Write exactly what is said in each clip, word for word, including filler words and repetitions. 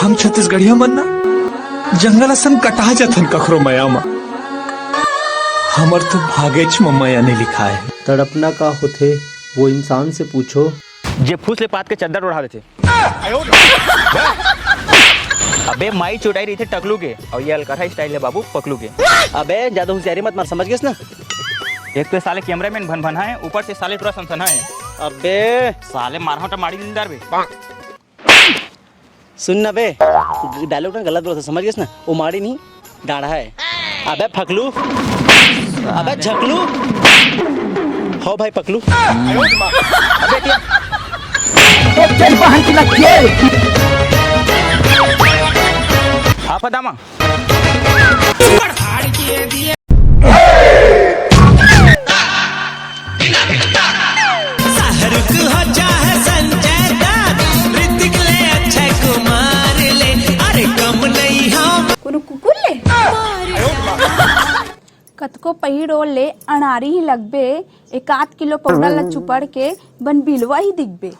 हम छत्तीसगढ़िया मन ना जंगल असन कटा जथन कखरो मया म। हमर तो भागेच म मया नहीं लिखा है। तड़पना का होथे, वो इंसान से पूछो। जे फूस ले पात के चद्दर ओढ़ा देथे। अबे माई चोटाई रहिथे टकलू के, अउ ये अलकरहा स्टाइल है बाबू पकलू के। अबे ज्यादा होशियारी मत मार, समझ गेस ना? एक तो ये साले कैमरामैन भन भन है, ऊपर से साले टुरा सनसन है। अबे साले मारहूं त माड़ी निंदार बे। सुन ना बे, डायलॉग ना गलत बोलत हस, समझ गेस ना? वो माड़ी नहीं, गाढ़ा है। अबे फकलू, अबे झकलू, हो भाई पकलू। अबे टिया। ए, चल बहन की लग, खेल। हाँ, पदामा। शाहरुख हो चाहे संजय दत्त, ऋतिक ले अक्षय कुमार ले, अरे कम नहीं हम। कोनो कुकुर ले? कतको पही डोल ले अनारी ही लगबे, एक आध किलो पाउडर ल चुपड़ के बन बिलवा ही दिखबे।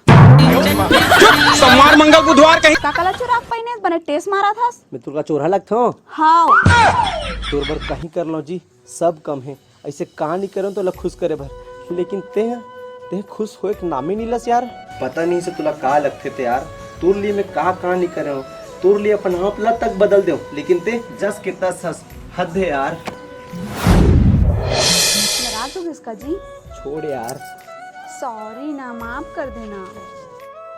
संवार मंगल बुधवार कहीं। काका ला चुराक पहिने बने टेस मारा थस। मैं तुरका चोरहा लगथो। हाँ। तोर बर कहीं कर लो जी, सब कम है। ऐसे कहां नहीं करंव तोला खुश करे बर, लेकिन तें, तें खुश होए के नामे नहीं लस यार। पता नहीं से तुला का लगथे ते यार, तोर लिए मैं का, का नहीं करंव, तोर लिए अपन आप ला तक बदल देंव, लेकिन तें जस के तस हस, हद है यार। नाराज हो गए इसका जी? छोड़ यार। सॉरी ना, माफ कर देना।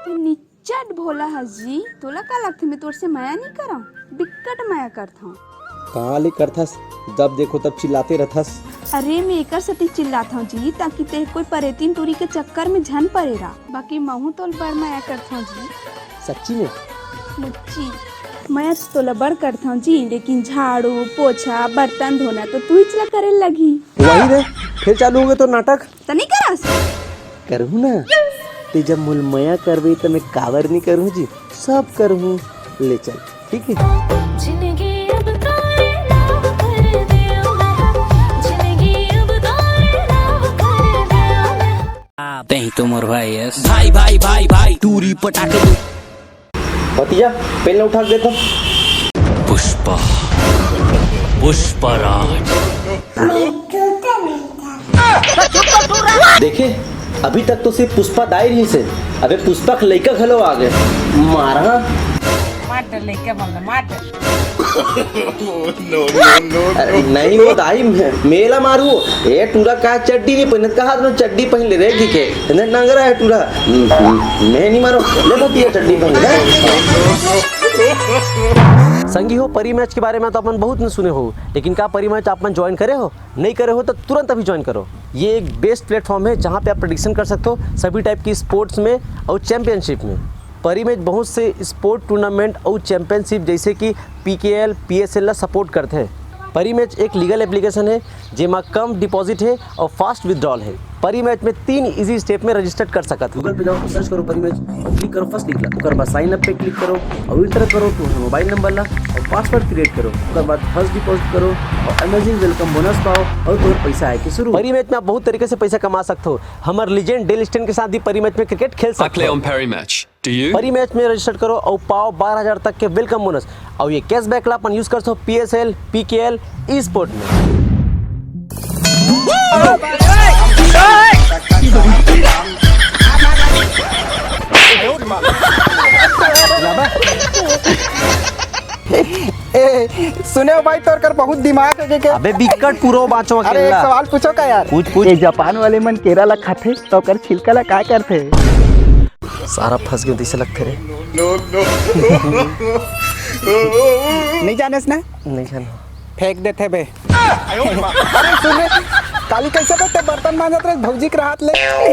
तू चट भोला हस जी, तोला का लगथे मैं तोर से मया नहीं करंव? बिक्कट मया करथंव। कहाँ ले करथस? जब देखो तब चिल्लाते रथस। अरे मैं एकर सेती चिल्लाथंव जी, ताकि ते कोई परेतिन टूरी के चक्कर में झन परे रह। बाकी महूं तोल बर मया करथंव जी। सच्ची में? मुच्ची। मया तो तोला बड़ करथंव जी, लेकिन झाड़ू, पोछा, बर्तन धोना तो तू ही ला करे लगही। वही रे, फिर चालू हो गए तो नाटक। त नहीं करस? करहूं ना। ते जब मोल मया करबे त मैं काबर नहीं करहूं जी, सब करहूं। ले चल, ठीक है। जिंदगी अब तोरे नाम कर देव मैं, जिंदगी अब तोरे नाम कर देव मैं। तें ही तो मोर भाई हस। भाई, भाई, भाई, भाई, टूरी पटाखे दू। भतीजा, पेन ला उठा के देखो। पुष्पा, पुष्पा राज। देखे, अभी तक तो सिर्फ पुष्पा दाई रहिस हे, अबे पुष्पा के लइका घलो आ गे। मारा। मार डर लइका बंद, मार डर। अरे नहीं वो दाई, मैं, मेला मारू। ए टूरा का चड्डी नहीं पहनत, कहा तुमने चड्डी पहन ले रे, ठीक है? इन्हें नंगरा है टूरा। मैं नहीं मारो, ले भतीजा चड्डी पहन ले। संगी हो, परी मैच के बारे में तो अपन बहुत न सुने हो, लेकिन का परी मैच आप मन ज्वाइन करे हो? नहीं करे हो तो तुरंत अभी ज्वाइन करो। ये एक बेस्ट प्लेटफॉर्म है जहाँ पे आप प्रेडिक्शन कर सकते हो सभी टाइप की स्पोर्ट्स में और चैंपियनशिप में। परी मैच बहुत से स्पोर्ट टूर्नामेंट और चैंपियनशिप जैसे कि पीकेएल, पीएसएल ला सपोर्ट करते हैं। परी मैच एक लीगल एप्लीकेशन है, जेमा कम डिपॉजिट है और फास्ट विथड्रॉल है। परी मैच में तीन इजी स्टेप में रजिस्टर कर सकत हो। Google पे जाओ, सर्च करो परी मैच और क्लिक करो फर्स्ट लिंक ला। ओकर बाद साइन अप पे क्लिक करो और एंटर करो तुम्हारा मोबाइल नंबर ला और पासवर्ड क्रिएट करो। ओकर बाद फर्स्ट डिपॉजिट करो और अमेजिंग वेलकम बोनस पाओ और तुम्हारा पैसा आए के शुरू। परी मैच में आप बहुत तरीके से पैसा कमा सकते हो। हमर लीजेंड डेल स्टेन के साथ भी परी मैच में क्रिकेट खेल सकते हो। I play on Perry Match. Do you? Pari match में रजिस्टर करो और पाओ बारह हजार तक के वेलकम बोनस और ये कैशबैक ला अपन यूज कर सकते हो पीएसएल, पीकेएल, ई स्पोर्ट में। ए, सुने हो भाई, तोर कर बहुत दिमाग हो गए क्या? अबे बिक्कट पूरो बाँचो अरे, एक अकेला। सवाल पूछो का यार? पूछ, पूछ। ये जापान वाले मन केरा ला खाथे, तो ओकर छिलका ला का करथे? सारा फंस गयो, जैसे लगथे रे। नहीं जानेस ना? नहीं जाना। फेंक देथे बे। अरे सुन रे, काली कैसे बे ते बर्तन मांजत रहे भौजी के हाथ ले?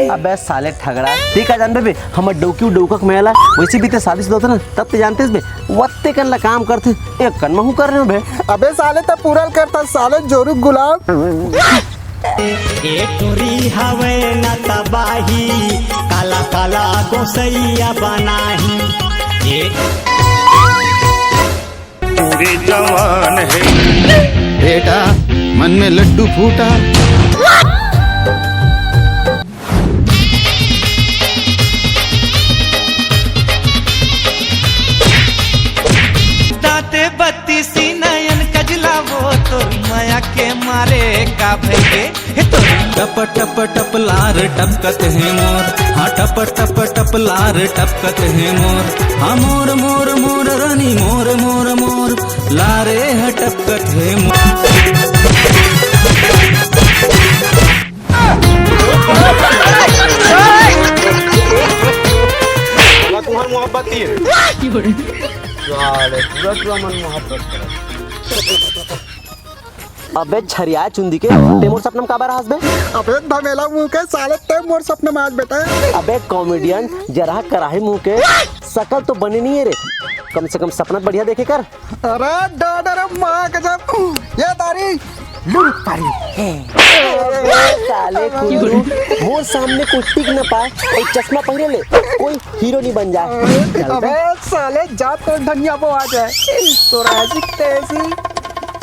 अबे साले ठगड़ा, ठीक है जानबे बे, हमर डौकी डौका के मेला, वैसे भी ते शादी शुदा होता ना, तब ते जानते बे, वत्ते कन ला काम करथे, एक कन महू कर रहे हो बे। अबे साले ते पूरल करता साले जोरू गुलाम। ए टूरी हवे न तबाही, काला काला गोसैया बनाही। ए पूरी जवान है। बेटा, मन में लड्डू फूटा। टप टप टप लार टपकत हे मोर, हाँ टप टप टप लार टपकत हे मोर, हाँ मोर मोर मोर रानी मोर मोर मोर, लारे ह टपकत हे मोर। वाला तुम्हार मोहब्बत ही है। साले, पूरा टूरा मन मोहब्बत करत। अबे छरिया चुंदी के, ते मोर सपना म काबर आहस बे? अबे धमेला मुंह के साले, ते मोर सपना म आज बेटा। अबे कॉमेडियन, जरा कराही मुंह के, सकल तो बने नहीं है रे, कम से कम सपना बढ़िया देखे कर। अरे डॉडर माँ गजब, ये तारी लुरुक पारी। साले कुल्लू, मोर सामने कोई टिक ना पाए, कोई चश्मा पहने ले, कोई हीरो नहीं बन जाए। अबे साले जा तो धनिया वो आ जाए, तो राजी तैसी।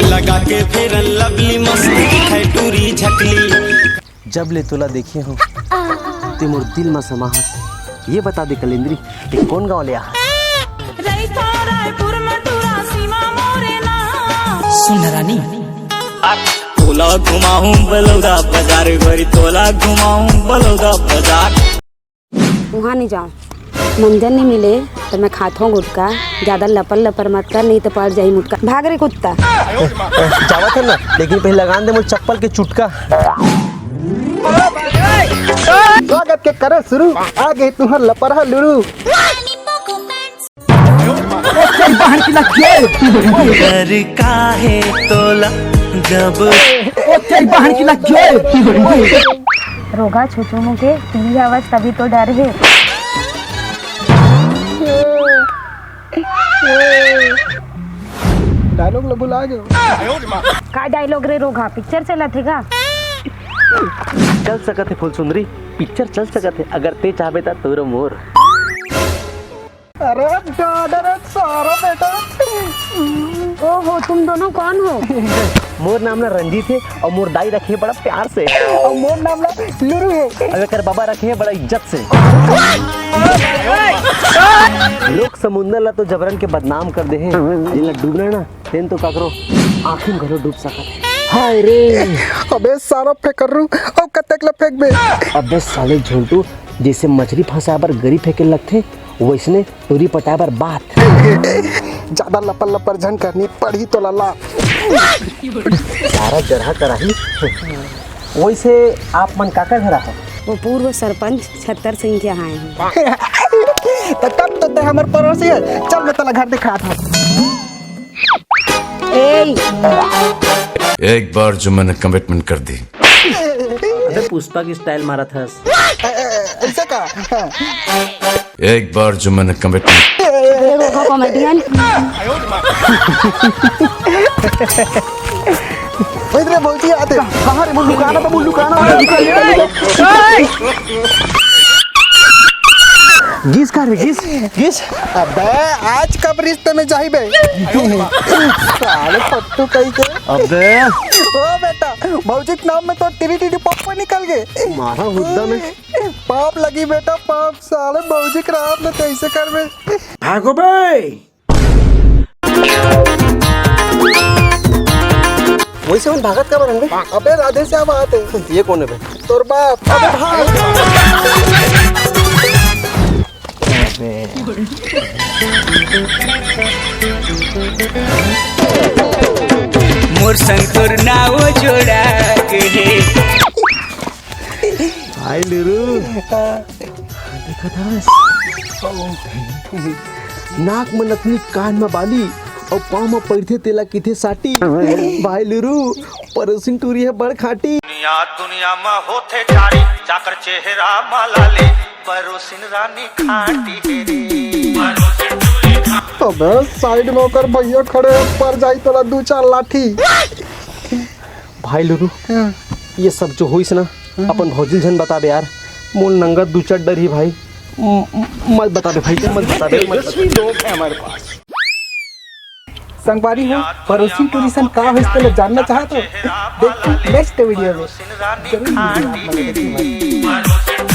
लगा के फेरन लवली मस्त दिखाई टूरी झकली। जब ले तोला देखे हो, ते मोर दिल म समा हस। ये बता दे कलेंद्री, ते कौन गांव ले आ? रहिथों रायपुर म टूरा सीमा मोरे ना। सुन रानी, तोला घुमाहूं बलौदा बाजार, गोरी तोला घुमाहूं बलौदा बाजार। उहाँ नहीं जाओ, मंजन नहीं मिले तो मैं खाथों गुटका। ज्यादा लपर लपर मत कर, नहीं तो पड़ जाही मुटका। भाग रे कुत्ता। जावत है ना, लेकिन पहले लगान दे मोर चप्पल के चुटका। स्वागत के करे शुरू, आ गए तुम्हार लपरहा लुरू। डर काहे तोला जब ओ तेरी बहन की लग गए। रोगा छुछू मुके, टीवी आवाज तभी तो डर है। डायलॉग ला भुला गयो। का डायलॉग रे रोगा, पिक्चर चलत हे का? चल सकत हे फुलसुंदरी, पिक्चर चल सकत हे, अगर ते चाहबे त तोरो मोर। अरे दादा रे सारा बेटा। ओहो, तुम दोनों कौन हो? मोर नाम ना रंजीत है और मोर दाई रखे है बड़ा प्यार से। और मोर नाम ना लुरू है। और एकर बाबा रखे है बड़ा इज्जत से। लोग समुंदर ला तो जबरन के बदनाम कर दे हैं, जेला डूबना ना, तेन तो काकरो आँखी में घलो डूब सकत है। हाय रे। अबे सारा फेकर्रू, अब कतेक ला फेंकबे? अबे साले झोलटू, जैसे मछली फंसाए बर गरी फेंके लगथे, वैसने टूरी पटाए बर बात। ज्यादा लपर लपर झन करनी पड़ही तोला लात। सारा जरहा कराही। वैसे आप मन काकर घर आहो? वो पूर्व सरपंच छत्तर सिंह के यहाँ आए हैं। तो तब तो ते हमर पड़ोसी है। चल मैं तोला घर दिखात हूँ। ए, एक बार जो मैंने कमिटमेंट कर दी। अबे पुष्पा की स्टाइल मारत हस। ऐसा का? एक बार जो मैंने कमिटमेंट अरे रोको कॉमेडियन। इधर भौजी आते। बाहर मुंह लुकाना तो मुंह लुकाना, मुंह लुकाना। गीस का रे, गीस, गीस। अबे आज कब रिश्ते में जाही बे? साले पट्टू कहीं के। अबे। ओ बेटा, भौजी के नाम में तो टिरी टिरी पप्पू निकल गए। मारा हुद्दा में। पाप लगी बेटा पाप, साले भौजी के रात में कैसे करबे? भागो बे। वैसे मन भागत का बरन बे? अबे राधे श्याम आते। ये कौन है बे? तोर बाप। अबे भाग। मोर संग तोर नाव जोड़ा के हे। हाय लुरू। देखत हस? नाक म नथनी, कान म बाली, अउ पाँव म परिथे, तेला किथे साटी। भाई लुरू, परोसिन टूरी हे बड़ खाटी। दुनिया, दुनिया म होथे जारी, जाकर चेहरा म लाली, परोसिन रानी खाटी हे रे। अबे साइड में ओकर भैया खड़े हे, पर जाई तोला दू चार लाठी। भाई लुरू, हाँ। ये सब जो होइस ना, हाँ। अपन भौजी झन बताबे यार, मोल नंगत दू चार डर ही भाई। म-, म-, मत बताबे भाई, मत बताबे, मत बताबे। तेजस्वी लोग हैं हमारे पास। संगवारी हो, परोसी टूरी सन का होइस तेला जानना चाहत हो? देखो नेक्स्ट वीडियो में। जरूर वीडियो आप मन ला देखिए भाई।